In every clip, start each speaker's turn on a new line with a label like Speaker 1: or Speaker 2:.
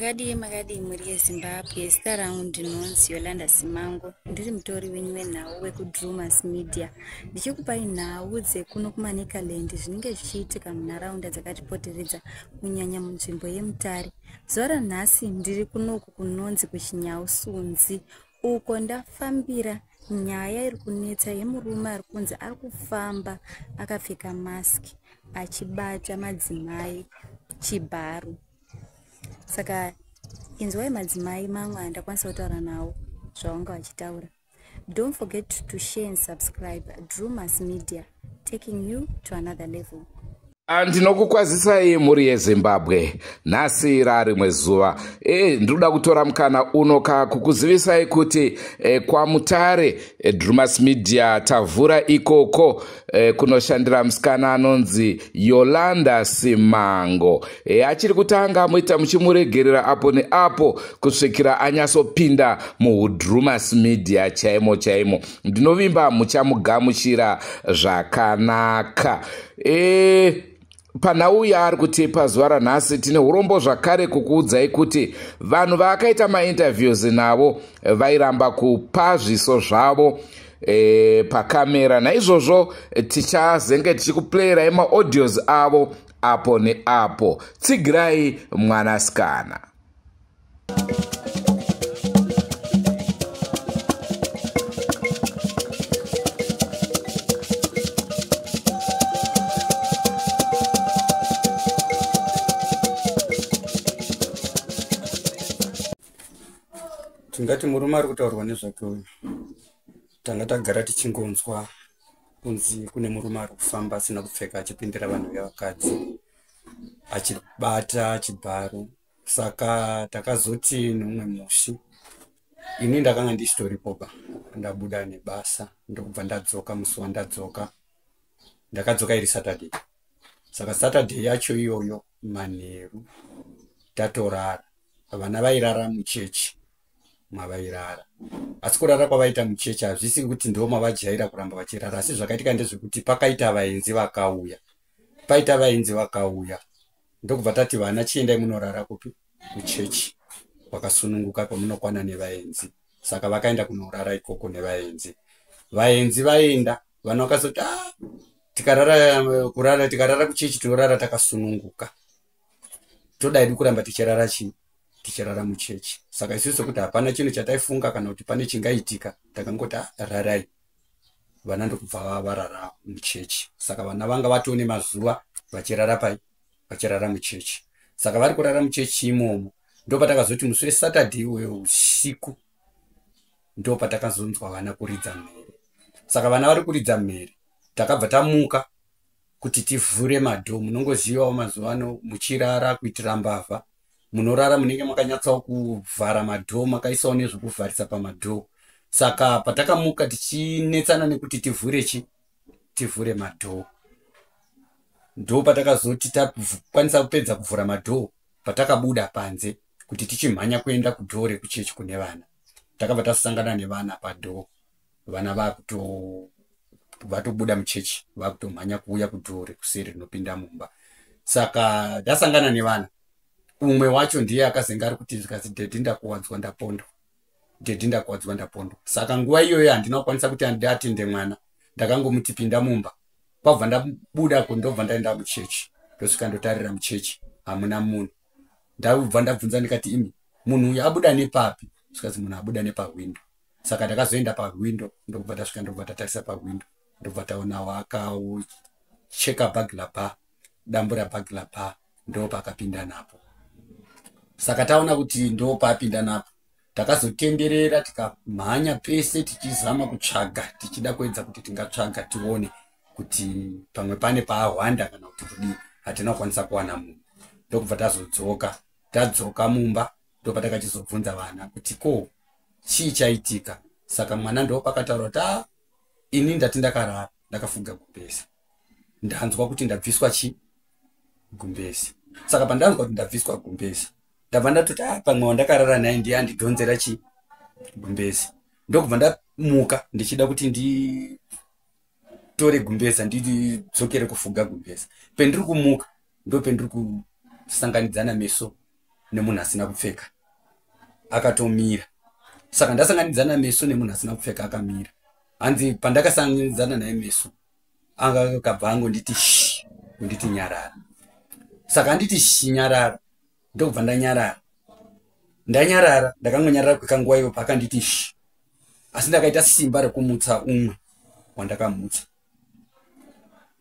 Speaker 1: Makadii makadii mhuri yeZimbabwe, zita rangu ndinonzi Yolanda Simango, ndiri mutori wenyu wenhau wekuDrewmas Media, ndichikupai nhau dzekuno kuManicaland zvinenge zvichiitika munharaunda dzakatipoteredza, kunyanya munzvimbo yeMutare. Zuva ranhasi ndiri kunoku kunonzi kuChinyausunzi, uko ndafambira nyaya iri kunetsa yemurume ari kunzi ari kufamba akapfeka mask achibata madzimai chibharo. Saka inzwai madzimai mamwe andakwanisa kutaura nawo zvavanga vachitaura. Don't forget to share and subscribe. Drewmas Media, taking you to another level.
Speaker 2: Ndinokukwazisai mhuri yeZimbabwe. Nhasi rarimwe zuva. Ndinoda kutora mukana uno ka kukuzivisai kuti kwaMutare Drewmas Media tavhura ikoko kunoshandira musikana anonzi Yolanda Simango. Achiri kutanga, muita muchimuregerera apo neapo kusvikira anyatsopinda muDrewmas Media chaimo chaimo. Ndinovimba muchamugamuchira zvakanaka. Panhau yaari kutipa zuva ranhasi, tine urombo zvakare kukuudzai kuti vanhu vaakaita mainterviews navo vairamba kupa zviso zvavo pakamera. Naizvozvo tichazenge tichikuplayirai maaudios avo apo neapo. Tsigirai mwanasikana.
Speaker 3: Tingati murume ari kutaurwa nezvake uyu, tanga tagara tichingonzwa kunzi kune murume ari kufamba asina kupfeka achipindira vanhu vevakadzi achibata chibharo. Saka takazoti nomumwe musi, ini ndakanga ndisitoripoba, ndabuda nebasa ndokubva ndadzoka. Musi wandadzoka, ndakadzoka iri Saturday. Saka Saturday yacho iyoyo manheru tatorara, vana vairara muchechi mavairara. Asi kurara kwavaita muchechi hazvisi kuti ndo mavajaira kuramba vachirara, asi zvakaitika ndezvekuti pakaita vaenzi vakauya. Paita vaenzi vakauya, ndokubva tati vana chiendai munorara kupi? Kuchechi kwakasununguka kwamunokwana nevaenzi. Saka vakaenda kunorara ikoko nevaenzi. Vaenzi vaenda, vanhu vakazoti, ah, tikarara kurara tikarara kuchechi tinorara takasununguka, toda hedu kuramba tichirara chii, tichirara muchechi. Saka isusu sekuti hapana chinhu chataifunga kana kuti pane chingaitika, takangoti, ah, rarai vana, ndokubva varara muchechi. Saka vana vanga vatone mazuva vachirara pai, vachirara muchechi. Saka vari kurara muchechi imomo, ndopatakazoti musi weSaturday uyo usiku ndo patakazonzwa vana kuridza mhere. Saka vana vari kuridza mhere, takabva tamuka kuti tivhure madoor. Munongozivawo mazuva ano muchirara, kuitira mbavha, munorara munenge makanyatsawo kuvhara madoor, makaisawo nezvekuvharisa pamadoor. Saka patakamuka tichinetsana nekuti tivhure chi tivhure madoor, ndo patakazoti takwanisa kupedza kuvhura madoor. Patakabuda panze kuti tichimhanya kuenda kudoor rekuchechi kune vana, takabva tasangana nevana padoor. Vana vakuto vatobuda muchechi, vakutomhanya kuuya kudoor rekuseri rinopinda mumba. Saka ndasangana nevana, umwe wacho ndiye akazenge ari kuti, zvikati, "Daddy, ndakuwadzwa, ndapondwa. Daddy, ndakuwadzwa, ndapondwa." Saka nguva iyoyo handina kukwanisa kuti andiatende mwana, ndakangomuti pinda mumba. Kwabva ndabuda, ndobva ndaenda muchechi, ndosvika ndotarira muchechi, hamuna munhu. Ndabva ndabvunza ndikati, "Imi, munhu uyu abuda nepapi?" Zvikanzi munhu abuda nepahwindo. Saka ndakazoenda pahwindo, ndokubva tasvika, ndokubva tatarisa pahwindo, ndobva taona wakaucheka burglar bar, dambura burglar bar, ndo pakapinda napo. Saka taona kuti ndo paapinda napo, takazotenderera, tikamhanya pese tichizama kutsvaga, tichida kuedza kuti tingatsvaga tione kuti pamwe pane paahwanda kana kuti kudii. Hatina kukwanisa kuwana munhu, ndokubva tazodzoka. Tadzoka mumba, ndopatakachizobvunza vana kuti ko chii chaitika. Saka mwana ndopakataura kuti, a ini ndati ndakarara ndakafuga gumbezi, ndanzwa kuti ndabviswa chi gumbezi. Saka pandanzwa kuti ndabviswa gumbezi, ndabva ndatoti, a pamwe wandakarara naye ndiye andidhonzera chi gumbezi. Ndokubva ndamuka ndichida kuti nditore gumbeza, ndidzokere kufuga gumbeza. Pendiri kumuka, ndo pendiri kusanganidzana meso. nemunhu asina kupfeka akatomira. Saka ndasanganidzana meso nemunhu asina kupfeka akamira. Hanzi pandakasanganidzana naye meso akabva angonditi shi, kunditi nyarara. Saka anditi shi nyarara, ndokubva ndanyarara. Ndanyarara, ndakangonyarara kwekanguva iyo paakanditi shi, asi ndakaita simba rekumutsa umwe wandakamutsa.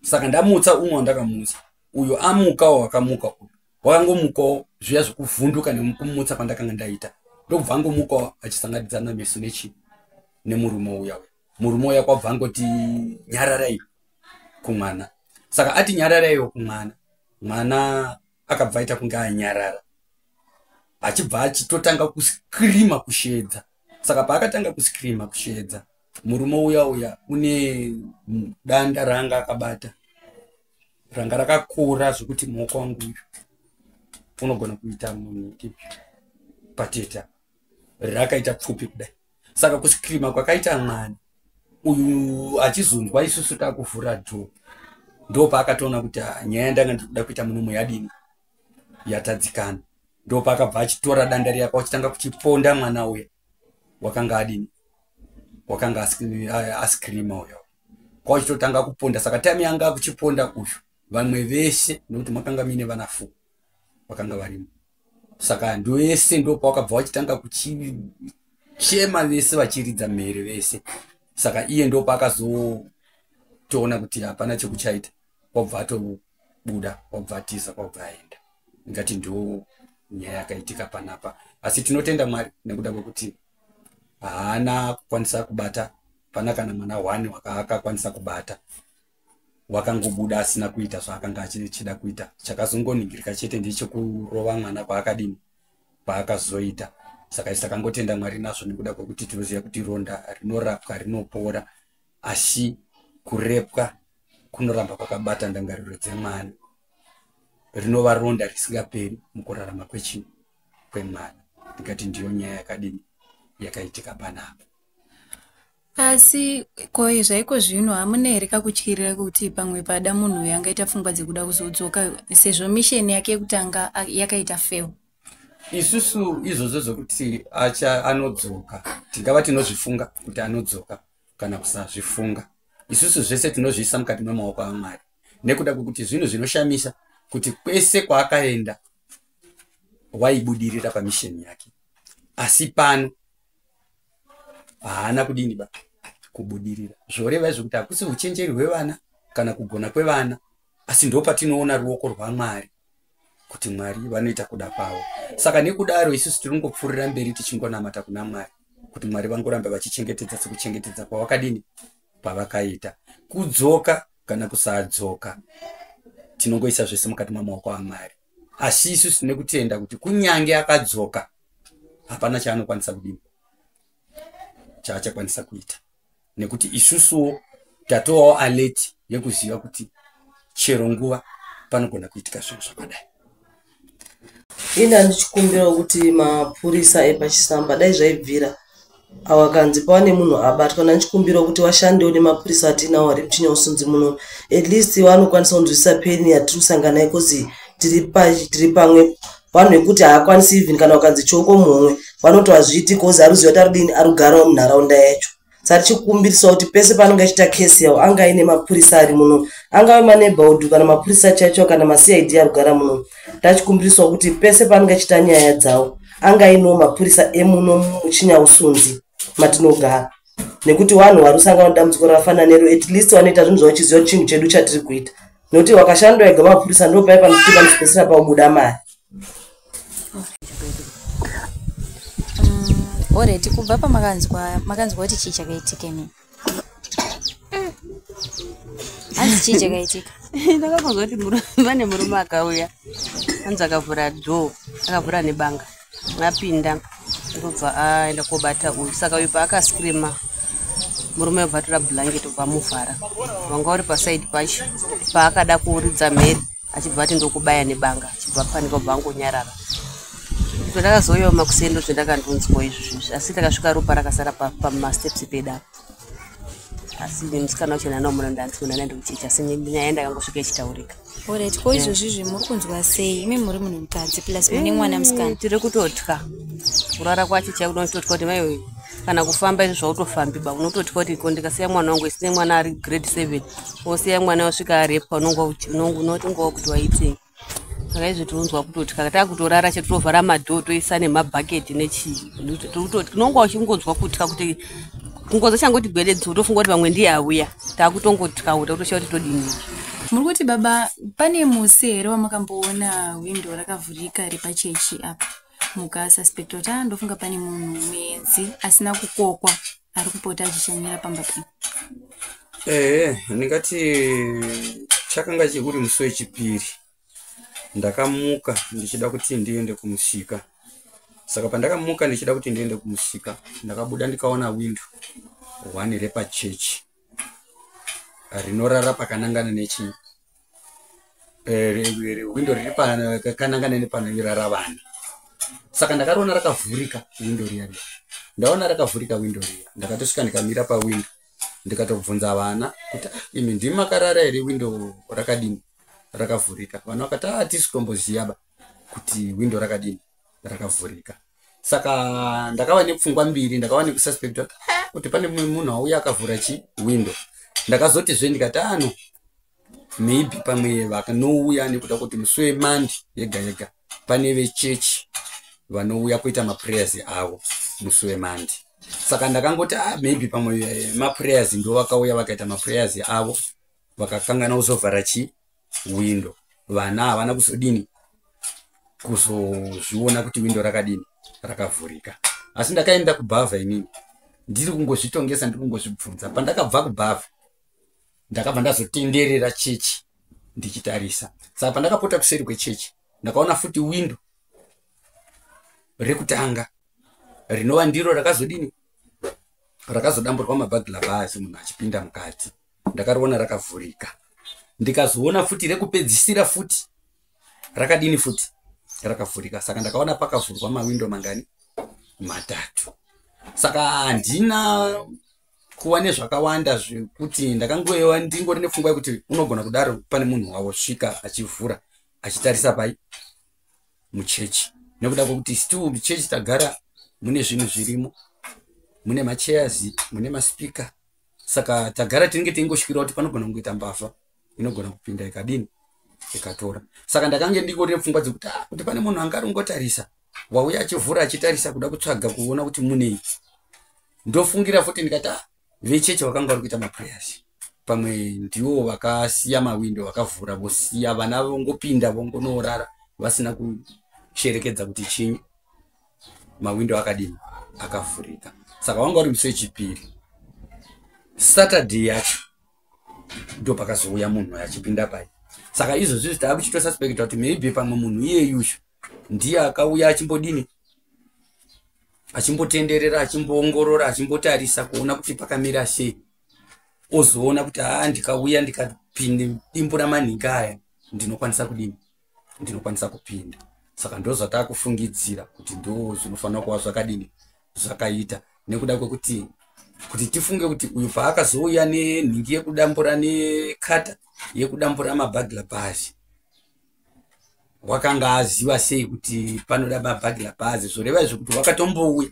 Speaker 3: Saka ndamutsa umwe wandakamutsa, uyo amukawo wakamuka uyu wakangomukawo zviya zvekuvhunduka nekumutsa kwandakanga ndaita, ndokubva angomukawo achisanganidzana meso nechi nemurume uya. Murume uya kwabva angoti nyararai kumwana. Saka ati nyararaiwo kumwana, mwana akabva aita kunge anyarara, achibva achitotanga kuskrima kusheedza. Saka paakatanga kuskrima kusheedza, murume uya uya une danda raanga akabata ranga rakakura zvekuti muoko wangu uyu unogona kuita munhu pateta rakaita pfupi kudai. Saka kuskrima kwakaita mwana uyu achizonzwa isusu takuvhura dhoo, ndopaakatoona kuti nyaya yandanga ndiri kuda kuita munomu yadini yatadzikana. Ndopaakabva achitora danda riya kwachitanga kuchiponda mwana uya wakanga adini, wakanga askrima uya, kwachitotanga kuponda. Saka time yanga akuchiponda uyu, vamwe vese nekuti makanga muine vana 4 vakanga varimo, saka ndovese ndopawakabva vachitanga kuchichema vese vachiridza mhere vese. Saka iye ndopaakazotoona kuti hapana chekuchaita, kwabva atobuda, kwabva atiza, kwabva aenda. Ngati ndo nyaya yakaitika panapa. Asi tinotenda Mwari nekuda kwekuti haana kukwanisa kubata pana kana mwana 1 wakaakakwanisa kubata, wakangobuda asina kuita zvaakanga achida kuita. Chakazongoningirika chete ndechekurova mwana kwaakadini kwaakazoita. Saka isu takangotenda Mwari nazvo nekuda kwekuti tinoziva kuti ronda rinorapwa rinopora, asi kurepwa kunoramba kwakabata ndangariro dzemwana, rinova ronda risingaperi mukurarama kwechii kwemwana. Ndikati ndiyo nyaya yakadini yakaitika panapa.
Speaker 1: Asi ko zvaiko zvino hamuna here kakutyirira kuti pamwe pada munhu uyu angaita pfungwa dzekuda kuzodzoka sezvo misheni yake yekutanga yakaita fail?
Speaker 3: Isusu izvozvo zvokuti anodzoka tingava tinozvifunga kuti anodzoka kana kusazvifunga, isusu zvese tinozviisa mukati memaoko aMwari, nekuda kwekuti zvinhu zvinoshamisa kuti kwese kwaakaenda waibudirira pamisheni yake, asi pano haana kudini ba kubudirira. Zvoreva izvo kuti hakusi uchenjeri hwevana kana kugona kwevana, asi ndopatinoona ruoko rwaMwari kuti Mwari vanoita kuda kwavo. Saka nekudaro isusu tirikungopfuurira mberi tichingonamata kuna Mwari kuti Mwari vangoramba vachichengetedza sekuchengetedza kwavakadini kwavakaita. Kudzoka kana kusadzoka tinongoisa zvese mukati mamaoko aMwari, asi isusu tine kutenda kuti kunyange akadzoka hapana chaanokwanisa kudini chaachakwanisa kuita, nekuti isusuwo tatovawo alert yekuziva kuti chero nguva panogona kuitika zvinhu zvakadai.
Speaker 4: Ini handichikumbirawo kuti mapurisa epachisamba dai zvaibvira awakanzi pawane munhu abatwa, ndandichikumbirawo kuti vashandewo nemapurisa atinawo ari muChinyausunzi muno, at least vanokwanisa kunzwisisa peni yatiri kusangana nayo, kozi tiri pamwe vanhu vekuti haakwanisi even kana ukanzi chioko muhomwe vanoti hazviiti, kozi ari kuziva kuti ari kudini, ari kugarawo munharaunda yacho. Saka tichikumbirisa kuti pese paanenge achiita kesi yawo anga aine mapurisa ari muno, angave maneighborhood kana mapurisa chaicho kana maCID ari kugara muno, tachikumbirisawo kuti pese paanenge achiita nyaya dzawo anga ainewo mapurisa emuno muChinyausunzi matinogara, nekuti vanhu vari kusangana nedambudziko rakafanana nero at least vanoita zvinhu zvavo chiziva kuti chinhu chedu chatiri kuita, nekuti wakashanda wega mapurisa ndo pai panokuti panozopedzisira paubuda mari.
Speaker 1: Alright, kubva pamakanzwa makanzwa kuti chii chakaitika imi? Hanzi chii chakaitika?
Speaker 5: Ndakakonzwa kuti pane murume akauya, hanzi akavhura dhoo, akavhura nebanga, apinda ndobva aenda kobata uyu. Saka uyu paakaskrima, murume obva atora blanket obva amuvhara wanga uri pasaidi pacho. Paakada kuuridza mhere achibva ati ndokubaya nebanga, achibva apanika, obva angonyarara. Pandakazouyawo makuseni ndozvendakandonzwa izvozvo, asi takasvika ropa rakasara pamasteps pedu apa. Asi nemusikana wacho ndanaomuna ndanzi munhu anaenda kuchechi, asi nyaya ndakangosvika ichitaurika.
Speaker 1: Alright, ko izvozvizvi muri kunzwa sei imi muri munhu mukadzi, plus mune mwana musikana?
Speaker 5: Tiri kutotya. Kurara kwacho chaiko unototya kuti mai, kana kufamba izvo zvautofambi ba, unototya kuti ko ndikasiya mwana wangu, isine mwana ari grade 7, wosiya mwana wasvika arepwa, unotongawo kuti waitei. Saka izvo tinonzwa kutotya. Takutorara che totovhara madoor, toisa nemabhaketi nechii. Unonga uchingonzwa kutya kuti kungoza changoti gwededzi, utofunga kuti vamwe ndiye auya. Takutongotya, takutoshaa kuti todini.
Speaker 1: Muri kuti baba, pane musi here wamakamboona windo rakavhurika repachechi apa, mukasuspecta kuti a ndofunga pane munhu muenzi asina kukokwa ari kupota achishanyira pamba penyu?
Speaker 3: Ehe, ndingati chakanga chikuri musi wechipiri. Ndakamuka ndichida kuti ndiende kumusika. Saka pandakamuka ndichida kuti ndiende kumusika, ndakabuda ndikaona windo one repachechi rinorara pakanangana nechi windo riri pakanangana nepanorara vana. Saka ndakariona rakavhurika windo riya riya. Ndaona rakavhurika windo riya, ndakatosvika ndikamira pawindo, ndikatobvunza vana kuti, "Ah, imi ndimi makarara here, windo rakadini, rakavhurika?" Vana vakati, "Ah, hatisi kutomboziva ba kuti windo rakadini, rakavhurika." Saka ndakava nepfungwa mbiri. Ndakava nekususpecta kuti, ah, kuti pane mumwe munhu auya akavhura chi windo. Ndakazotizve ndikati, ano maybe pamwe vakanouya nekuda kuti musi weMonday yega yega pane vechechi vanouya kuita maprayers avo musi weMonday. Saka ndakangoti, ah, maybe pamwe maprayers ndo vakauya vakaita maprayers avo, vakakangana kuzovhara chi windo. Vana havana kuzodini, kuzozviona kuti windo rakadini, rakavhurika. Asi ndakaenda kubhavha inini ndiri kungozvitongesa, ndiri kungozvibvunza. Pandakabva kubhavha, ndakabva ndazotenderera chechi ndichitarisa. Saka pandakapota kuseri kwechechi, ndakaona futi windo rekutanga, rinova ndiro rakazodini, rakazodamburwa maburglar bars munhu achipinda mukati. Ndakariona rakavhurika. Ndikazoona futi rekupedzisira futi rakadini futi, rakavhurika. Saka ndakaona pakavhurwa mawindo mangani? Matatu. Saka handina kuva nezvakawanda zvekuti ndakangoeva ndingori nepfungwa yekuti unogona kudaro pane munhu wawosvika achivhura achitarisa pai muchechi, nekuda kwekuti still muchechi tagara mune zvinhu zvirimo, mune machairs, mune maspeaker. Saka tagara tinenge teingosvikira kuti panogona kungoita mbavha inogona kupinda ikadini, ikatora. Saka ndakange ndingori nepfungwa dzekuti, ah, kuti pane munhu anga aringotarisa, wauya achivhura achitarisa, kuda kutsvaga kuona kuti munei. Ndofungira futi ndikati, ah, vechechi vakanga vari kuita maprayers pamwe ndivo vakasiya mawindo vakavhura, vosiya vana vongopinda vongonorara vasina kusherekedza kuti chinyi, mawindo akadini, akavhurika. Saka wanga uri musi wechipiri. Saturday yacho ndo pakazouya munhu achipinda pai. Saka izvozvi taakuchitosuspecta kuti maybe pamwe munhu iyeyushu ndiye akauya achimbodini, achimbotenderera, achimboongorora, achimbotarisa kuona kuti pakamira sei, ozoona kuti, haa, ndikauya ndikapinda dimbura manhinga aya, ndinokwanisa kudini, ndinokwanisa kupinda. Saka ndo zvataakufungidzira kuti ndo zvinofanira kuva zvakadini, zvakaita, nekuda kwekuti kuti tifunge kuti uyu paakazouya nenhingi yekudambura, necutter yekudambura maburglar bars, wakanga aziva sei kuti panoda maburglar bars? Zvoreva izvo kuti wakatombouya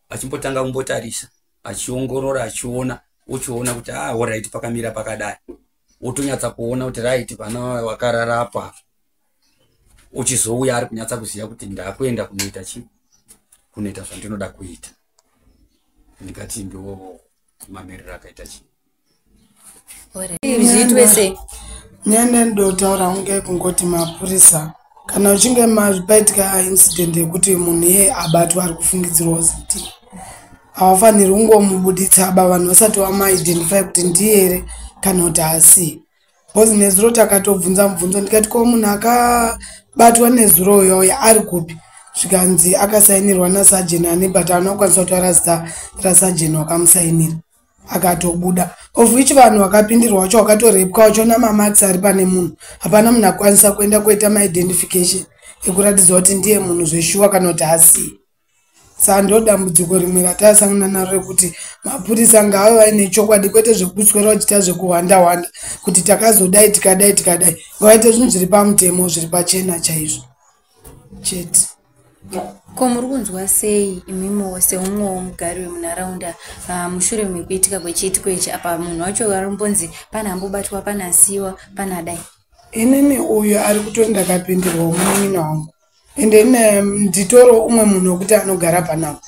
Speaker 3: achimbotanga kumbotarisa, achiongorora, achiona, ochiona kuti, ah, alright, pakamira pakadai, otonyatsa kuona kuti right, pana wakarara apa, uchizouya ari kunyatsa kuziva kuti ndakuenda kunoita chi, kunoita zvandinoda kuita. Ndikati ndo mamiriro akaita chi.
Speaker 1: Zviitwe sei?
Speaker 6: Nyaya ndotaura kunge kungoti mapurisa, kana uchinge paitika incident yekuti munhu iye abatwa ari kufungidzirwa kuti, havafaniri kungomubuditsa aba vanhu vasati vamaidentify kuti ndiye here kana kuti haasi. Because nezuro takatobvunza mubvunzo, ndikati, ko munhu akabatwa nezuro uyoyo ari kupi? Zvikanzi akasainirwa nasajeni ane, but haana kukwanisa kutaura zita rasajeni wakamusainira. Akatobuda, of which vanhu vakapindirwa vacho vakatorepwa vachiona mamarks ari pane munhu. Hapana munhu akwanisa kuenda kuita maidentification ekuratidza kuti ndiye munhu zveshuwa kana kuti haasii. Saka ndo dambudziko rimwe ratasangana naro rekuti mapurisa ngaave vaine chokwadi, kwete zvekuswera vachiita zvekuhwanda hwanda kuti takazodai tikadai tikadai. Ngavaite zvinhu zviri pamutemo, zviri pachena chaizvo chete.
Speaker 1: Ko muri kunzwa sei imimiwo seumwewo mugari wemunharaunda mushure mekuitika kwechiitiko ichi? Apa munhu wacho arumbonzi pane ambobatwa, pane asiyiwa, pane adai.
Speaker 6: Inini uyu ari kutori ndakapindirwa munin'ina wangu, ende ine nditoro umwe munhu wekuti anogara panapa.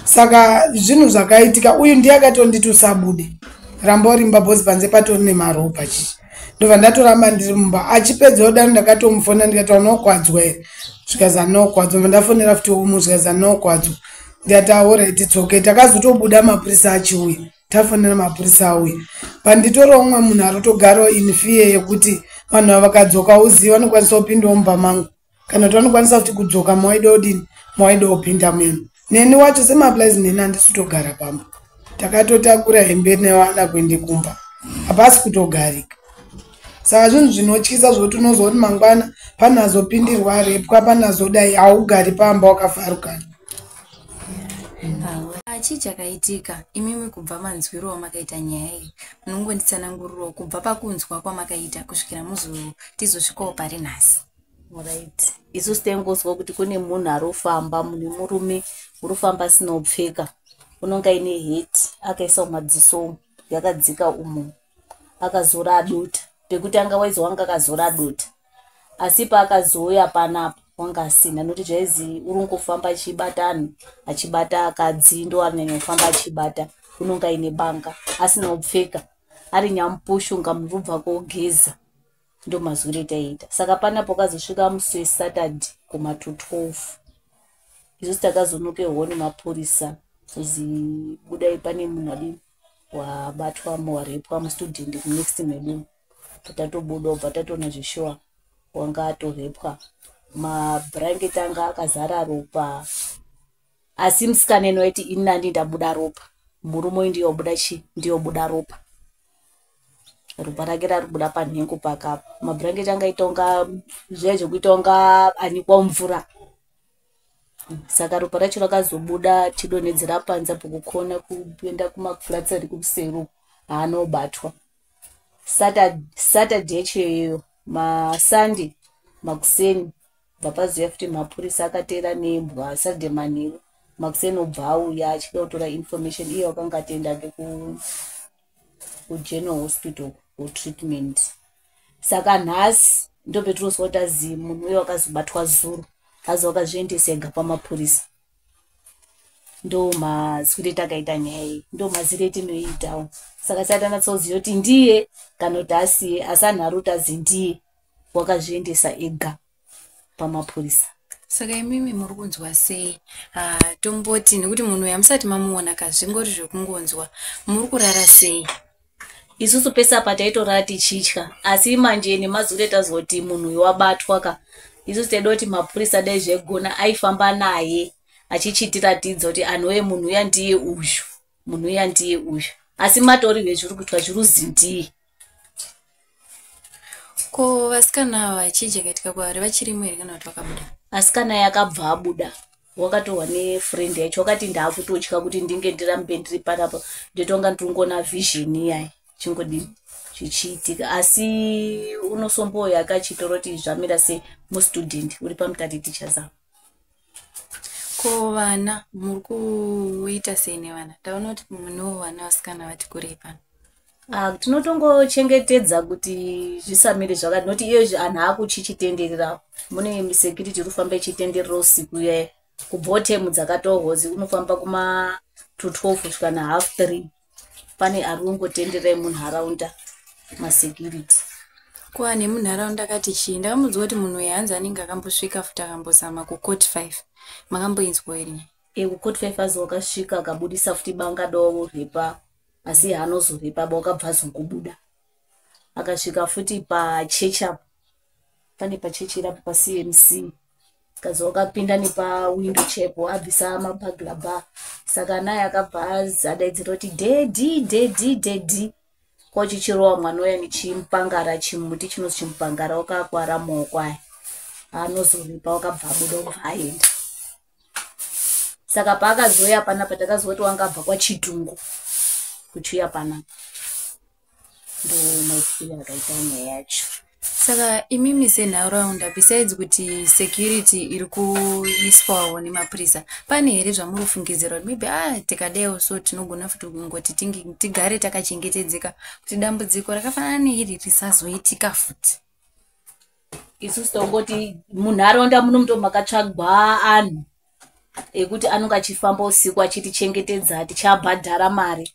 Speaker 6: Saka zvinhu zvakaitika, uyu ndiye akatonditi usabude, ramba uri mumba bhozi panze patori nemaropa chichi. Ndobva ndatoramba ndiri mumba. Achipedza kudaro ndakatomufona ndikati unokwadzwa here, zvikazi anokwadzwa. Ndobva ndafonera futi umwe zvikazi anokwadzwa. Ndikati alright, it's okay. Takazotobuda mapurisa achiuya, tafonera mapurisa auya. Panditora umwe munhu ari kutogarawo in fear yekuti vanhu ava vakadzoka uzivi vanokwanisa kupindawo mumba mangu, kana kuti vanokwanisa futi kudzoka mawaida kudini, mawaida kupinda muyani. Neni wacho semaplies neni handisi kutogara pamba, takatotakura hembe nevana kuende kumba, hapasi kutogarika. Saka zvinhu zvinotyisa zvokuti unozwa kuti mangwana panazopindirwa repwa, panazodai, haugari pamba wakafarukana.
Speaker 1: Chii chakaitika imimi kubva manzwiro amakaita nyaya iyi? Munongonditsanangurirawo kubva pakunzwa kwamakaita kusvikira tizosvikawo pari nhasi.
Speaker 7: Right, isusu taingozwa kuti kune munhu ari kufamba, mune murume uri kufamba asina kupfeka, unonga aine heti akaisa mumadziso umu yakadzika umu, akazora dota. Pekutanga waizi wanga akazora dota, asi paakazouya panapa wanga asina, nokuti zvaizi uri kungofamba achibata anhu, achibata akadzi, ndo anyanya kufamba achibata. Unonga aine banga, asina kupfeka, ari nyamupushu unga munhu ubva kogeza. Ndo mazwiro etaiita. Saka panapo akazosvika musi weSaturday kuma 12, isusu takazonokerwawo nemapurisa kuzi budai, pane munhu adini wabatwa, warepwa, mustudent kunext medu. Tatobuda ubva tatoona zveshuwa wanga atorepwa, mabhurangeti anga akazara ropa. Asi musikana ino waiti ini nandi ndabuda ropa, murume uyu ndiye wabuda chi, ndiye wabuda ropa, ropa rake rari kubuda panhengo pakapa. Mabhurangeti anga aita kunga zviya zvekuita kunga anikwa mvura. Saka ropa racho rakazobuda chidonhedzera panze apo kukona kuenda kumaflats ari kuseri, haanobatwa. Saturday yacho iyoyo, maSunday makuseni, bva pazoya futi mapurisa akateera nembwa. Saturday manheru, makuseni, obva auya achida kutora information. Iye wakanga atoenda ke kuGeneral Hospital kutreatment. Saka nhasi ndopetinozwa kuti azi munhu uyo wakazobatwa zuro, azi wakazviendesa ega pamapurisa. Ndo mazwire takaita nyaya iyi, ndo mazire etinoiitawo. Saka sati anatsoziva kuti ndiye kana kuti asiye, asi anhu ari kuti azi ndiye wakazviendesa ega pamapurisa.
Speaker 1: Saka imimi muri kunzwa sei? Tomboti nekuti munhu uyu hamusati mamuona ka, zvingori zvekungonzwa, muri kurara sei?
Speaker 7: Isusu pese apa taitorara tichitya, asi manje nemazuro tazoti munhu uyu wabatwa ka, isusu taida kuti mapurisa dai zvaigona aifamba naye achichitiratidza kuti anhu oye, munhu uya ndiye uyu, munhu uya ndiye uyu. Asi matorirwe zviri kuitwa zviruzi ndiye.
Speaker 1: Ko vasikana ava, chii chakaitika kwavari? Vachirimo here kana kuti vakabuda?
Speaker 7: Asikana yakabva abuda, wakatorwa nefriend yacho. Wakati ndaakutotya kuti ndinge ndirambe ndiri panapa, ndotonga ndiringoona vision iyai chingodini zvichiitika. Asi unosomboya akachitora kuti zvamira sei, mustudent uri paMutare Teachers apo.
Speaker 1: Ko vana, muri kuita sei nevana? Ndaona kuti munewo vana vasikana vati kurei pano.
Speaker 7: Ah, tinotongochengetedza kuti zvisamire zvakati, nokuti iyo anhu akuchichitenderera, mune security iri kufamba ichitenderera usiku iyaya kubvawo temu dzakatohozi unofamba kuma to 12 kusvika na half 3, pane ari kungotenderai munharaunda, masecurity.
Speaker 1: Ko vanhu vemunharaunda akati chii? Ndakamudzwa kuti munhu uyu hanzi anenge akambosvika futi akambozama kuCourt 5. Makamboinzwawo here nyaya?
Speaker 7: KuCourt 5 azi wakasvika akabudisa futi banga dorepa, asi haanozorepa ba, wakabva azongobuda. Akasvika futi pachechi apo, pane pachechi irapo paCMC, kazi wakapinda nepawindo chepo abvisa maburglar bar. Saka naye akabva adaidzira kuti "Daddy, daddy, daddy," kwachichirowa mwana uya nechimupangara, chimuti chinozi chimupangara, wakakwara maoko aya. Anozoripa, wakabva abuda, obva aenda. Saka paakazouya panapa takazwa kuti wanga abva kwaChitungu kuchiuya panapa. Ndomaitikire akaita nyaya yacho.
Speaker 1: Saka imimi senharaunda, besides kuti security iri kuiswawo nemapurisa, pane here zvamuri kufungidzira kuti maybe tikadaiwo so tinogona futi kungoti tigare takachengetedzeka kuti dambudziko rakafanana neiri risazoitika futi?
Speaker 7: Isusu tongoti munharaunda muno ndo makatsvagwa anhu ekuti anonge achifamba usiku achitichengetedza, tichabhadhara mari,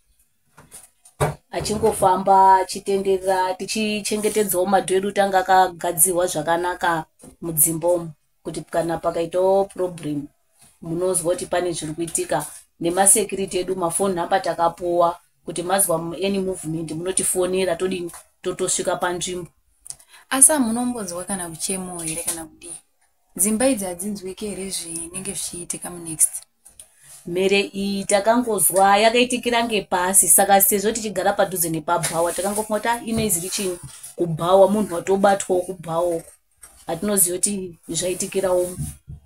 Speaker 7: achingofamba achitenderera, tichichengetedzawo madho edu tanga akagadzirwa zvakanaka mudzimba umu, kuti kana pakaitawo problem munozwa kuti pane zviri kuitika. Nemasekiriti edu mafoni namba takapuwa kuti mazwa any movement munotifonera, todini, totosvika panzvimbo.
Speaker 1: Asi hamunombonzwa kana kuchemawo here kana kudii? Dzimba idzi hadzinzwiki here zvinenge zvichiitika munext?
Speaker 7: Mhere iyi takangozwa yakaitikira ngepasi, saka sezvo tichigara padhuze nepabhawa takangofunga kuti inoizi richini kubhawa, munhu watobatwawo kubhawa uko, hatinoziva kuti zvaitikira umu.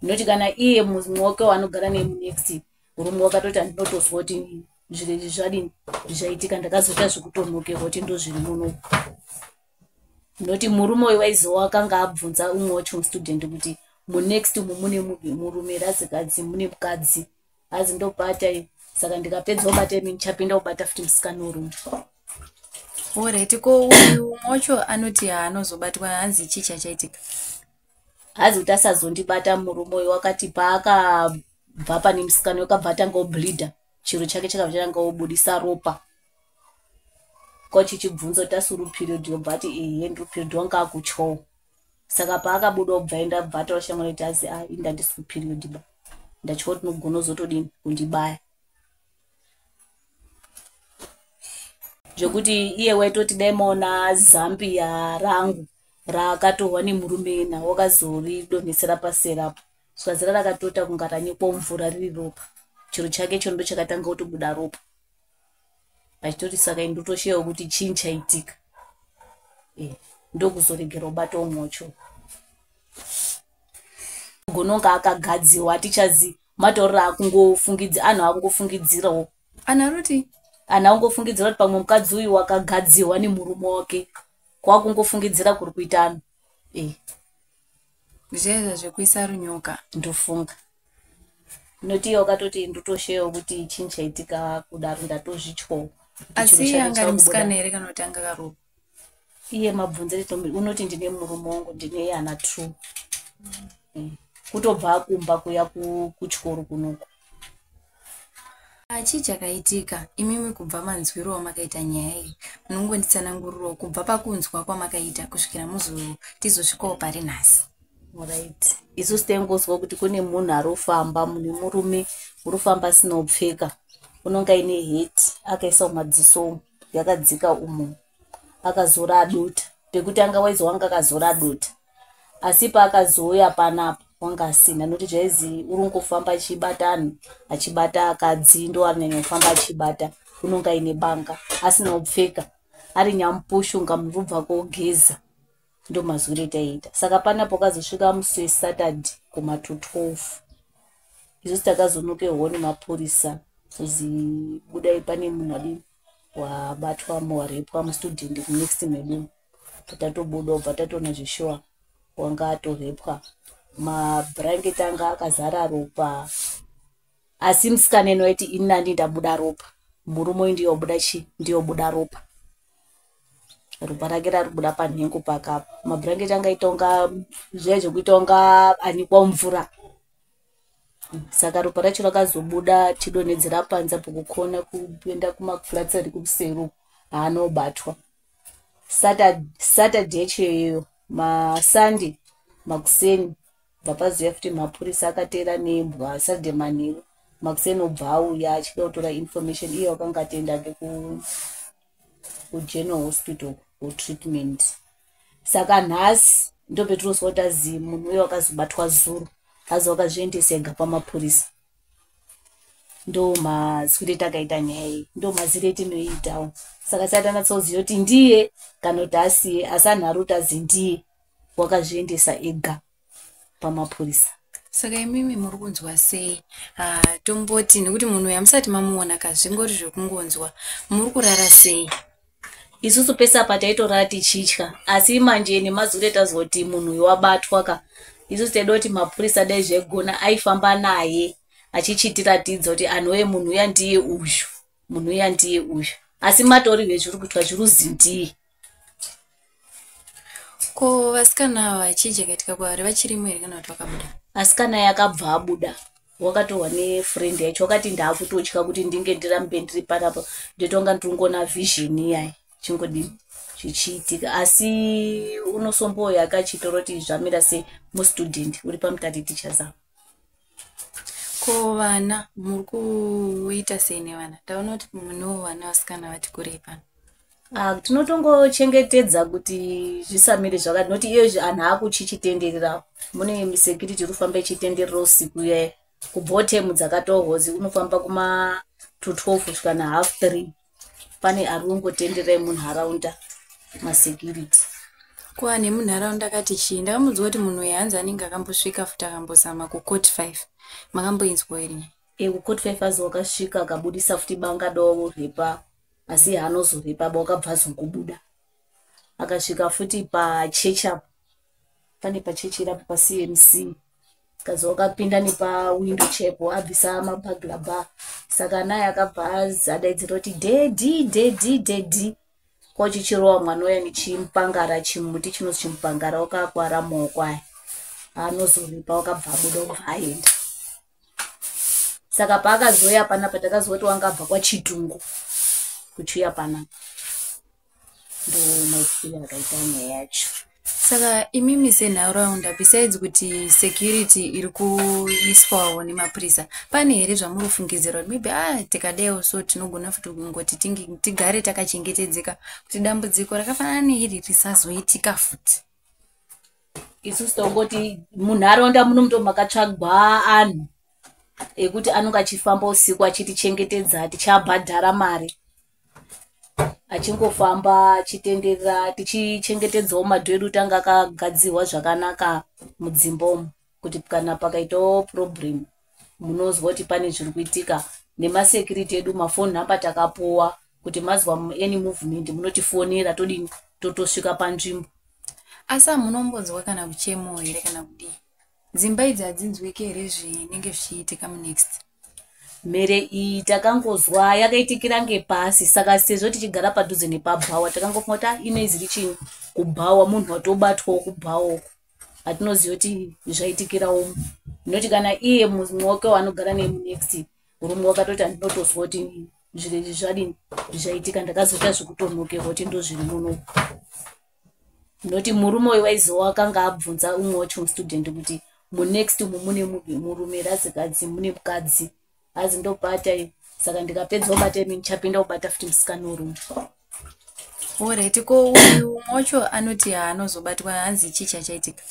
Speaker 7: Nekuti kana iye mumwe wake waanogara naye munext murume wakatoti handinotozwa kuti zviro izvi zvadini zvaitika, ndakazoita zvekutonokerwa kuti ndozviri muno. Nekuti murume uyu waizowa akanga abvunza umwe wacho mustudent kuti munext umu mune murume razikadzi, mune mukadzi, hazi ndobata iyo. Saka ndikapedza kubata imi ndichapinda kubata futi musikana urume.
Speaker 1: Alright, ko uyu umwe wacho anoti haanozobatwa, hanzi chii chachaitika?
Speaker 7: Hazi kuti asazondibata murume uyu, wakati paakabva pane musikana wakabva atanga kubleeda, chiro chake chakabva chatanga kubudisa ropa. Kwachichibvunza kuti asiri period, yobva ati ehe ndiri period, wanga akutyawo. Saka paakabuda obva aenda bva ataura shamwari kuti azi inda ndisi kuperiod ba, ndatya kuti unogona kuzotodini kundibaya. Zvekuti iye waitoti dai maona Zambia rangu raakatorwa nemurume ena wakazoridonhesera paserapo, zvikazira rakatota kunga ranyikwa mvura riri ropa, chiro chake icho ndo chakatanga kutobuda ropa. Achitori saka ndotoshewa kuti chii chaitika, ndokuzoregera kubata umwe wacho. Gononga akagadziwa hatichazi matauriro akungofungidza anhu akungofungidzirawo.
Speaker 1: Anhu arikuti?
Speaker 7: Anhu akungofungidzira kuti pamwe mukadzi uyu wakagadziwa nemurume wake, kwakungofungidzira kuri kuita anhu.
Speaker 1: Zviya zvekuisa runyoka.
Speaker 7: Ndofunga. Noti iye wakatoti ndotoshewa kuti chii chaitika kudaro, ndatozvityawo.
Speaker 1: Asi iye anga ari musikana here kana kuti anga akaroorwa?
Speaker 7: Iye mabvunzire unoti ndine murume wangu, ndine ana 2. Kutobva kumba kuya kuchikoro kunoku.
Speaker 1: Chii chakaitika imimi kubva manzwiro amakaita nyaya iyi? Munongonditsanangurirawo kubva pakunzwa kwamakaita kusvikira tizosvikawo pari nhasi.
Speaker 7: Right. Isusu taingozwa kuti kune munhu ari kufamba, mune murume uri kufamba asina kupfeka, unonge aine heti akaisa mumadziso umu, yakadzika umu, akazora adota. Pekutanga waizwa wanga akazora adota, asi paakazouya panapa wanga asina, nekuti zvaizi uri kungofamba achibata anhu, achibata akadzi, ndo anyanya kufamba achibata, unonge aine banga asina kupfeka, ari nyamupushu unga munhu ubva kogeza, ndo mazwiro etaiita. Saka panapo kazosvika musi weSaturday kuma 12, isusu takazonokerwawo nemapurisa kuzi budai pane munhu adini wabatwa warepwa mustudent next medu. Tatobuda ubva tatoona zveshuwa wanga atorepwa, mabhurangeti anga akazara ropa, asi musikana eno waiti ini nandi ndabuda ropa, murume uyu ndiye wabuda chi ndiye wabuda ropa, ropa rake raribuda panhengo pakapa, mabhurangeti anga aita kunga zviya zvekuita kunga anyikwa mvura. Saka ropa racho rakazobuda tidonhedzera panze apo kukona kuenda kumaflats ari kuseri haanobatwa. Saturday yacho iyoyo maSunday makuseni bva pazuya futi mapurisa akateera nembwa. Saturday manheru makuseni obva auya achida kutora information, iye wakanga atoenda ake kuGeneral Hospital kutreatment. Saka nhasi ndopetinozwa kuti azi munhu uyo wakazobatwa zuro, azi wakazviendesa ega pamapurisa. Ndo mazwire takaita nyaya iyi, ndo mazire etinoiitawo. Saka tisati tanatsoziva kuti ndiye kana kuti asiye, asi anhu ari kuti azi ndiye wakazviendesa ega pamapurisa.
Speaker 1: Saka imimi muri kunzwa sei? Ah, tomboti nekuti munhu uyu hamusati mamuona ka, zvingori zvekungonzwa. Muri kurara sei?
Speaker 7: Isusu pese apa taitorara tichitya, asi manje nemazuro etazwa kuti munhu uyu wabatwa ka, isusu taida kuti mapurisa dai zvaigona aifamba naye achichitiratidza kuti anhu munhu uya ndiye uyu, munhu uya ndiye uyu. Asi matorirwe zviri kuitwa zviri ndiye.
Speaker 1: Ko vasikana ava chii chakaitika kwavari, vachirimo here kana kuti vakabuda?
Speaker 7: Asikana yakabva abuda, wakatorwa nefriend yacho, wakati ndaakutotya kuti ndinge ndirambe ndiri panapa, ndotonga ndiringoona vision iyai chingodini zvichiitika. Asi unosomboyo akachitora kuti zvamira sei mustudent uri paMutare Teachers apo.
Speaker 1: Ko vana muri kuita sei nevana? Ndaona kuti munewo vana vasikana vati kurei pano.
Speaker 7: Ah, tinotongochengetedza kuti zvisamire zvakati, nokuti iyozvi anhu akuchichitenderera, mune security iri kufamba ichitenderera usiku iyaya kubvawo temu dzakatorwa zi unofamba kuma to 12 kusvika na half 3, pane ari kungotenderera munharaunda masecurity.
Speaker 1: Ko anhu emunharaunda akati chii? Ndakamudzwa kuti munhu uyu hanzi anenge akambosvika futi akambozama kuCourt 5. Makamboinzwawo here nyaya?
Speaker 7: KuCourt 5 azi wakasvika akabudisa futi banga dorepa, asi haanozorepa ba, wakabva azongobuda. Akasvika futi pachechi apo, pane pachechi irapo paCMC, kazi wakapinda nepawindo chepo abvisa maburglar bar, saka naye akabva adaidzira kuti "Daddy, daddy, daddy," kwachichirowa mwana uya nechimupangara, chimuti chinozi chimupangara, wakakwara maoko aya, anozoripa wakabva abuda, obva aenda. Saka paakazouya panapa takaziva kuti wanga abva kwaChitungu kuchiuya panapa, ndo maitikiro akaita nyaya yacho.
Speaker 1: Saka imimi senharaunda, besides kuti security iri kuiswawo nemapurisa, pane here zvamuri kufungidzira kuti maybe tikadaiwo so tinogona futi kungoti tigare takachengetedzeka kuti dambudziko rakafanana neiri risazoitika futi?
Speaker 7: Isusu tongoti munharaunda muno muto makatsvagwa anhu ekuti anonge achifamba usiku achitichengetedza, tichabhadhara mari, achingofamba achitenderera, tichichengetedzawo madhu edu tanga akagadzirwa zvakanaka mudzimba umu, kuti kana pakaitawo problem munozwa kuti pane zviri kuitika. Nemasecurity edu, mafoni namba takapuwa kuti mazwa any movement munotifonera, todini, totosvika panzvimbo.
Speaker 1: Asi hamunombonzwa kana kuchemawo here kana kudii? Dzimba idzi hadzinzwiki here zvinenge zvichiitika munext?
Speaker 7: Mhere iyi takangozwa yakaitikira ngepasi, saka sezvo tichigara padhuze nepabhawa, takangofunga kuti inoizi richini kubhawa, munhu watobatwawo kubhawa uko, hatinoziva kuti zvaitikira umu. Noti kana iye mumwe wake waanogara nemunext murume wakatoti handinotozwa kuti zviro izvi zvadini zvaitika, ndakazoita zvekutonokerwa kuti ndo zviri muno. Noti murume uyu waiziva akanga abvunza umwe wacho mustudent kuti munext umu mune murume razikadzi, mune mukadzi, azi ndobata, saka ndikapedza kubata imi ndichapinda kubata futi musikana urume.
Speaker 1: Alright, ko uyu umwe wacho anoti haanozobatwa, hanzi chii chachaitika?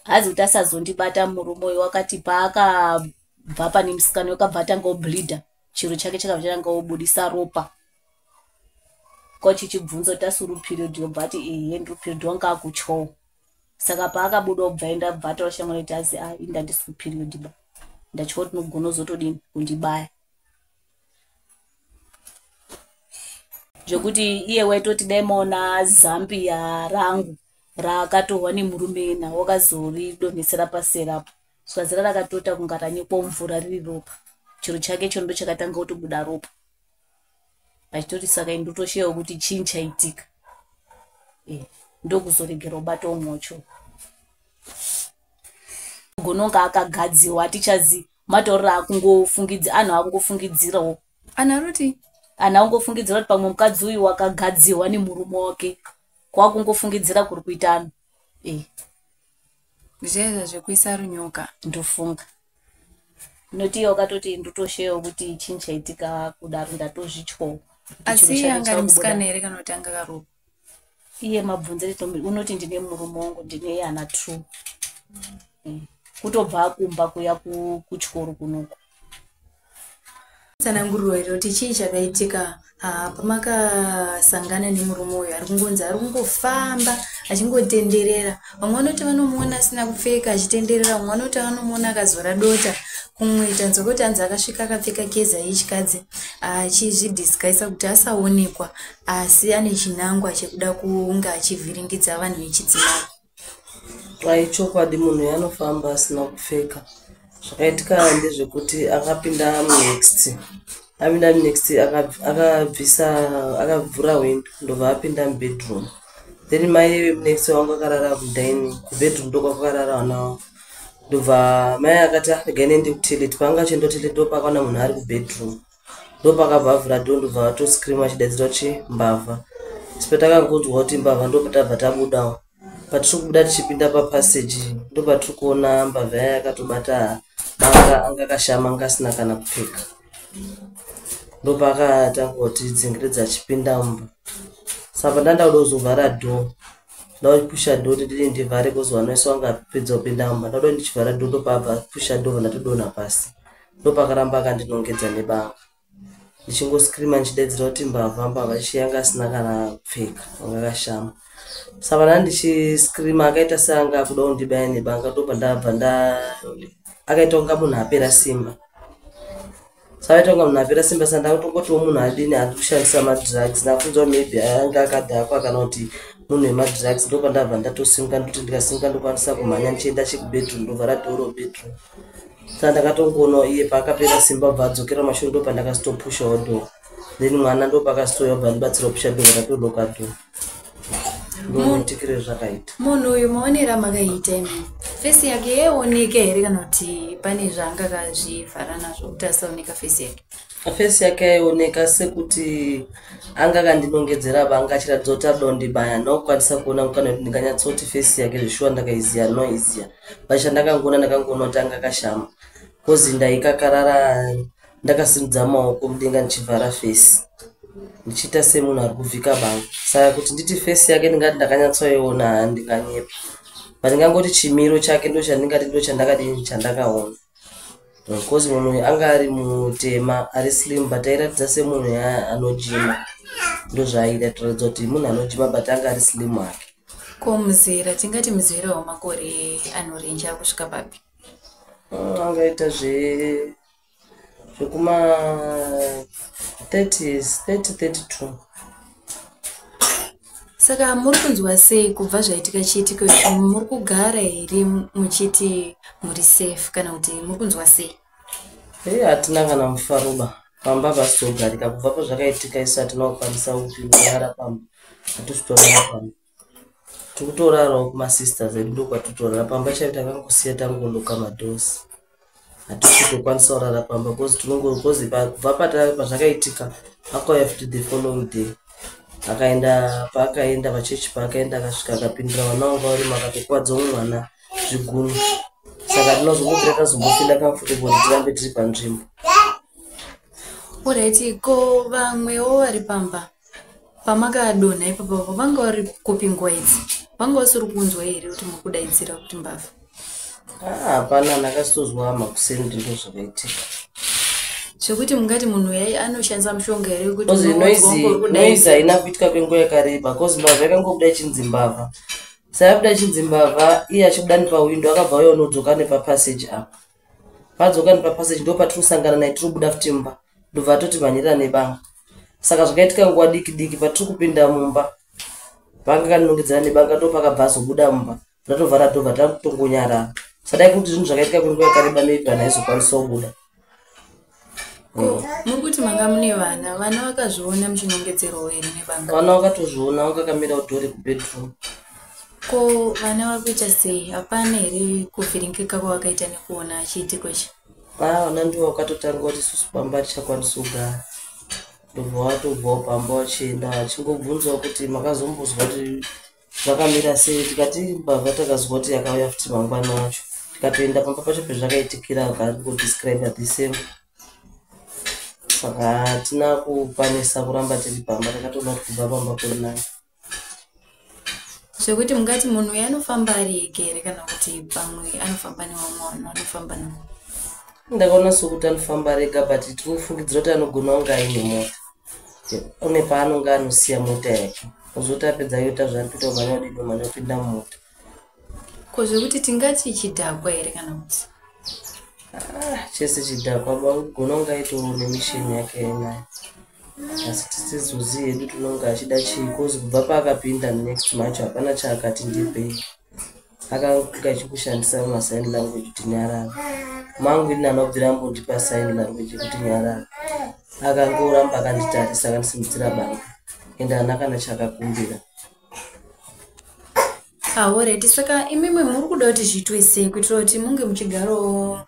Speaker 7: Hazi kuti asazondibata, murume uyu wakati paakabva pane musikana wakabva atanga kubleedha, chiro chake chakabva chatanga kubudisa ropa, kwachichibvunza kuti asiri period, yobva ati ehe ndiri period, wanga akutyawo. Saka paakabuda obva enda bva ataura shamwari kuti azi a ini ndandisi kuperiod ba, ndatya kuti unogona uzotodini kundibaya, zvekuti iye waitoti dai maona zambia rangu raakatorwa nemurume ena, wakazoridonhesera paserapo, svikazira rakatota kunga ranyikwa mvura riri ropa, chiro chake chondo chakatanga kutobuda ropa, achitori saka indotoshewa kuti chii chaitika, ndokuzoregera ubata umwe wacho gononga akagadziwa, hatichazi matauriro akungofungidzi anhu akungofungidzirawo.
Speaker 1: Anhu aroti
Speaker 7: Anhu akungofungidzira kuti pamwe mukadzi uyu wakagadziwa nemurume wake, kwakungofungidzira kuri kuita anhu.
Speaker 1: Zviyaizva zvekuisa runyoka.
Speaker 7: Ndofunga noti iye wakatoti ndotoshewa kuti chii chaitika kudaro, ndatozvityawo.
Speaker 1: Asi iye anga ari musikana here kana kuti anga akaroorwa?
Speaker 7: Iye mabvunzire unoti ndine murume wangu, ndine ana two. Kutobva kumba kuya kuchikoro kunoku.
Speaker 1: Tsananguriro here kuti chii chakaitika? Ah, pamakasangana nemurume uyu ari kungonzi ari kungofamba achingotenderera, vamwe vanoti vanomuona asina kupfeka achitenderera, vamwe vanoti vanomuona akazora dota, kumwe tanzwa kuti anzi akasvika akapfeka keza yechikadzi achizvidisguisa kuti asaonekwa, asi ane chinangwa chekuda kunge achivhiringidza vanhu vechidzimai.
Speaker 4: Ai chokwadi munhu uyu anofamba asina kupfeka. Zvakaitika ndezvekuti akapinda munext, apinda munext akabvisa akavhura hwindo ndobva apinda mubedroom. Then mai vemunext vangu vakarara kudining, kubedroom ndokwakarara vana vangu. Ndobva mai akati ah regai ndiende kutoilet, paanga achienda kutoilet ndopakaona munhu ari kubedroom. Ndopakabva avhura door ndobva vatoscream achidaidzira kuti mbavha. Asi patakangonzwa kuti mbavha ndopatabva tabudawo. Patiri kubuda tichipinda papassage ndopatiri kuona mbavha yaya yakatobata banga, anga akashama anga asina kana kupfeka. Ndopaakatanga kutidzingiridza achipinda mumba. Saka pandanga ndakuda kuzovhara door, ndakupusha door kuti ndini ndivhare because vana vese vanga vapedza kupinda mumba. Ndakuda kuti ndichivhara door ndopaabva apusha door ndatodonha pasi. Ndopakaramba akandinongedza nebanga. Ndichingoscreama ndichidaidzira kuti mbavha mbavha chiya anga asina kana kupfeka anga akashama. Saka pandanga ndichiscreama akaita seanga akuda kundibaya nebanga ndopandabva nda akaita kunga munhu apera simba. Saka akaita kunga munhu apera simba saka ndakutongotiwo munhu adini ari kushandisa madrugs. Ndakufunza kuti maybe anga akadhakwa kana kuti munhu wemadrugs. Ndopandabva ndatosimuka ndoti ndikasimuka ndokwanisa kumhanya ndichienda chekubedroom ndovhara door rebedroom. Saka ndakatongoonawo iye paakapera simba bva adzokera mashure ndopandakazotopushawo door. Then mwana ndopakazotouya bva andibatsira kupusha door ndatoloka door. Ndomuitikire zvakaita.
Speaker 1: Munhu uyu maonero amakaita imi fesi yake yaioneka here kana kuti pane zvaanga akazvivhara nazvo kuti asaoneka fesi yake?
Speaker 4: Fesi yake yaioneka sekuti anga akandinongedzera banga achiratidza kuti arikuda kundibaya. Ndakukwanisa kuona kana kuti ndinganyatsoti fesi yake zveshuwa ndakaiziya ndinoiziya. But chandakangoona ndakangoona kuti anga akashama kozi ndaikakarara ndakasimudza maoko mudenga ndichivhara fesi ndichiita semunhu ari kuvhika banga. Saka kuti nditi fesi yake ndingati ndakanyatsoiona handinganyepa. But ndingangoti chimiro chake ndochandingati ndochandakadini chandakaona. Because munhu uyu anga ari mutema ari slim but airatidza semunhu anojima. Ndozvaaida kuratidza kuti munhu anojima but anga ari slim hake.
Speaker 1: Ko muzera tingati muzera wemakore anorenja kusvika papi?
Speaker 4: Angaita zvekuma 30s 30 32.
Speaker 1: Saka muri kunzwa sei kubva zvaitika chiitiko ichi? Muri kugara here muchiti muri safe kana kuti muri kunzwa sei?
Speaker 4: Ei hatina kana mufaroba pamba pasizogarika kubva pazvakaitika isu hatina kukwanisa kurara pamba, hatisi kutorara pamba. Tikutorarawo kumasisters edu ndokwatikutorara pamba chaipo takangosiya tangoloka madoors. Hatisi kutokwanisa kurara pamba because tinongo because kubva pazvakaitika akauya futi the following day. Akaenda paakaenda pachechi paakaenda akasvika akapindura vana vanga varimo akatokuvadza umwe mwana zvigunwe. Saka hatina tazombofeela comfortable kuti tirambe tiri panzvimbo.
Speaker 1: Alright, ko vamwewo vari pamba pamakadonha ipapo vanga vari kupi nguva idzi? Vanga vasiri kunzwa here kuti muri kudaidzira kuti mbavha?
Speaker 4: Hapana ndakazotozwa makuseni kuti ndozvakaitika.
Speaker 1: Zvekuti mungati munhu uyu anoshandisa mushonga here kuti
Speaker 4: Because
Speaker 1: unonzwa kunge uri
Speaker 4: noise
Speaker 1: kudaidzira?
Speaker 4: haina kuitika kwenguva yakareba because mbavha yakangobuda ichinzi mbavha. Saka yabuda ichinzi mbavha iye achibuda nepawindo akabva auya unodzoka nepapassage apa. Padzoka nepapassage ndopatiri kusangana naye tiri kubuda futi mumba ndobva atoti mhanyirira nebanga. Saka zvakaitika nguva diki diki patiri kupinda mumba panga kanongedzera nebanga ndopakabva azobuda mumba ndatovhara ndobva tatongonyarara. Sadai kuti zvinhu zvakaitika kwenguva yakareba maybe vanhu aizokwanisa kubuda.
Speaker 1: Ko muri kuti manga mune vana, vana vakazviona muchinongedzerwawo here nebanga?
Speaker 4: Vana vakatozviona vanga vakamira kudhoo rekubedroom.
Speaker 1: Ko vana vari kuita sei? Hapana here kuvhiringika kwavakaita nekuona chiitiko ichi?
Speaker 4: Vana ndivo vakatotanga kuti isusu pamba hatichakwanisi kugara. Ndobva vatobvawo pamba vachienda vachingobvunzawo kuti makazombozwa kuti zvakamira sei tikati mbavha takazwa kuti yakauya futi mangwana wacho. Tikatoenda pamba pacho pezvakaitikira vakangodescribe the same. Saka hatina kukwanisa kuramba tiri pamba takatoona kuti kubva pamba kuri nani.
Speaker 1: Zvekuti mungati munhu uyu anofamba ari ega here kana kuti pamwe anofamba nevamwe vanhu anofamba navo?
Speaker 4: Ndakaona sokuti anofamba ari ega but tinofungidzira kuti anogona kunge aine mota. Une paanonge anosiya mota yake ozoti apedza yoita zvaari kuita kumhanya kudini kumhanya kupinda mumota.
Speaker 1: Ko zvekuti tingati chidhakwa here kana kuti?
Speaker 4: Ah, chese chidhakwa bagona kunge aitoriwo nemisheni yake yainayo asi tisizozivi hedu tinonge achida chii kozi kubva paakapinda next macho hapana chaakati ndipei. Akanga achikushandisa masign language kuti nyarara. Mangu ini anobvira ambondipa sign language yekuti nyarara. Akangoramba akanditarisa akandisimudzira banga ende haana kana chaakakumbira.
Speaker 1: Alright, saka imimwi muri kuda kuti zviitwe sei kuitira kuti munge muchigarawo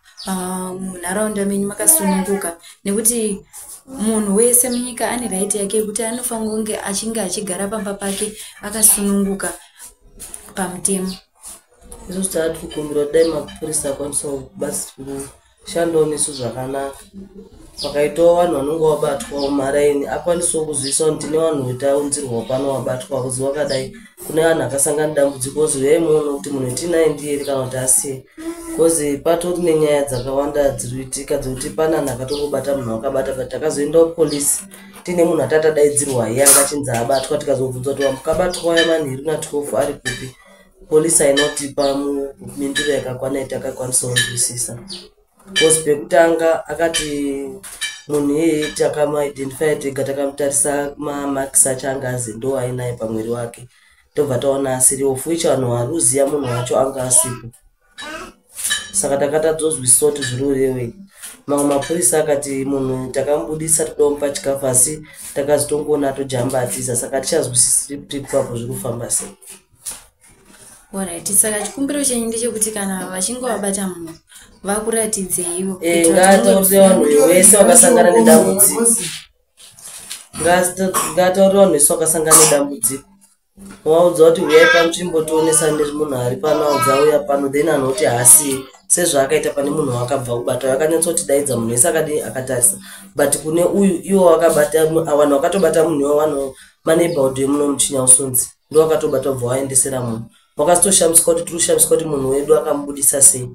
Speaker 1: munharaunda menyu makasununguka nekuti munhu wese munyika ane right yake yekuti anofanira kunge achinge achigara pamba pake akasununguka pamutemo.
Speaker 4: Isusu tava tiri kukumbira kuti dai mapurisa akwanisawo kushandawo nesu zvakanaka. Pakaitawo vanhu vanonge vabatwawo mumaraini akwanisawo kuzivisa kuti tine vanhu vetaunzirwawo pano vabatwa kuzi vakadai. Kune vanhu akasangana nedambudziko ozi uyai muone kuti munhu wetinaye ndiye here kana kuti asiye. Kozi patori nenyaya dzakawanda dziri kuitika dzekuti pane anhu akatongobata munhu wakabata but takazoenda kupolisi tiine munhu atatadaidzirwa iye anga achinzi abatwa tikazobvunza kuti wakabatwa uya manheru na12 ari kupi. Polisi haina kutipa mhinduro yakakwana yatakakwanisa kunzwisisa. Kozi pekutanga akati munhu iyeye takamuidentify tega takamutarisa mamarks acho anga azi ndo ainaye pamwiri wake tobva taona asiri of which vanhu vari kuziva munhu wacho anga asipo. Saka takatadzozwisisa kuti zviri kurevei. Mamwe mapurisa akati munhu takamubudisa toda kumupa chikafu asi takazotongoona atojamba atiza saka hatichazwisisi kuti ipapo zviri kufamba sei.
Speaker 1: Alright, saka chikumbiro chenyu ndechekuti kana vachinge vabata munhu vakuratidzeiwo.
Speaker 4: Ngaataurire vanhu vese vakasangana nedambudziko. Ngaataurire vanhu vese vakasangana nedambudziko. Waudza kuti uyai panzvimbo tionesane munhu ari pano audza auya pano then anhu oti haasiye sezvaakaita pane munhu waakabva kubata akanyatsotidaidza munhu wese akadii akatarisa but kune uyu iwo wakabata vanhu vakatobata munhu iwo vanhu maneighborhood emuno muChinyausunzi ndo wakatobata bva waendesera munhu wakazitoshamiswa kuti tiri kushamiswa kuti munhu wedu akamubudisa sei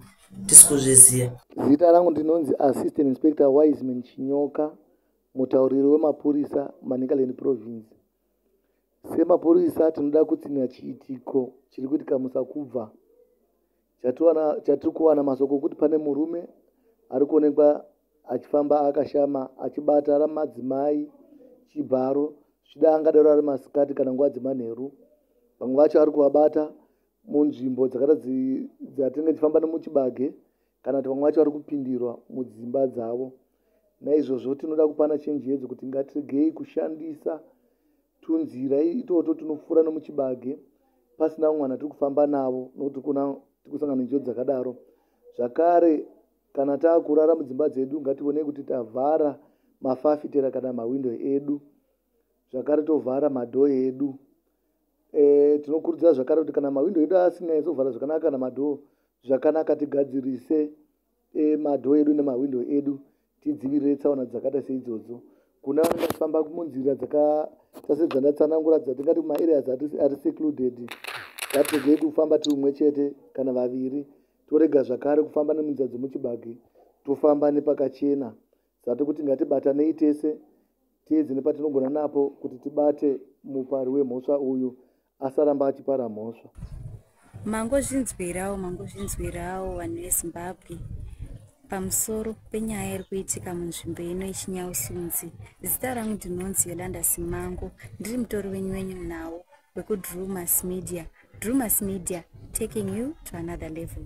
Speaker 4: tisi kuzviziva.
Speaker 8: Zita rangu ndinonzi Assistant Inspector Wiseman Chinyoka, mutauriri wemapurisa Manicaland Province. Semapurisa tinoda kutsinhira chiitiko chiri kuitika muSakubva chatiri kuwana masoko ekuti pane murume ari kuonekwa achifamba akashama achibata madzimai chibharo zvichida angadaro ari masikati kana nguva dzemanheru. Vamwe vacho ari kuvabata munzvimbo dzakaita dzatinenge tichifamba nemuchibage kana kuti vamwe vacho vari kupindirwa mudzimba dzavo. Naizvozvo tinoda kupana chenjedzo kuti ngatiregei kushandisa tunzira itoto tunopfuura nemuchibage pasina vamwe vanhu tiri kufamba navo nokuti kuna tiri kusangana nenjodzi dzakadaro. Zvakare kana taakurara mudzimba dzedu ngationei kuti tavhara mafafitera kana mahwindo edu zvakare tovhara madhoo edu. Tinokurudzira zvakare kuti kana mahwindo edu asinganyatsovhara zvakanaka kana madhoo zvakanaka tigadzirise madhoo edu nemahwindo edu tidzivirire tsaona dzakaita seidzodzo. Kuna vanenge vachifamba munzira dzakaita sedzandatsanangura dzatingati kumaareas ari secluded ngatiregei kufamba tiri umwe chete kana vaviri torega zvakare kufamba nemunzira dzemuchibage tofamba nepakachena. Saka tikuti ngatibatanei tese tiedze nepatinogona napo kuti tibate mupari wemhosva uyu asaramba achipara mhosva.
Speaker 1: Mangozvinzwirawo mangozvinzwirawo vanhu veZimbabwe pamusoro penyaya iri kuitika munzvimbo ino yeChinyausunzi. Zita rangu ndinonzi Yolanda Simango, ndiri mutori wenyu wenyu wekuDrewmas Media. Drewmas Media, taking you to another level.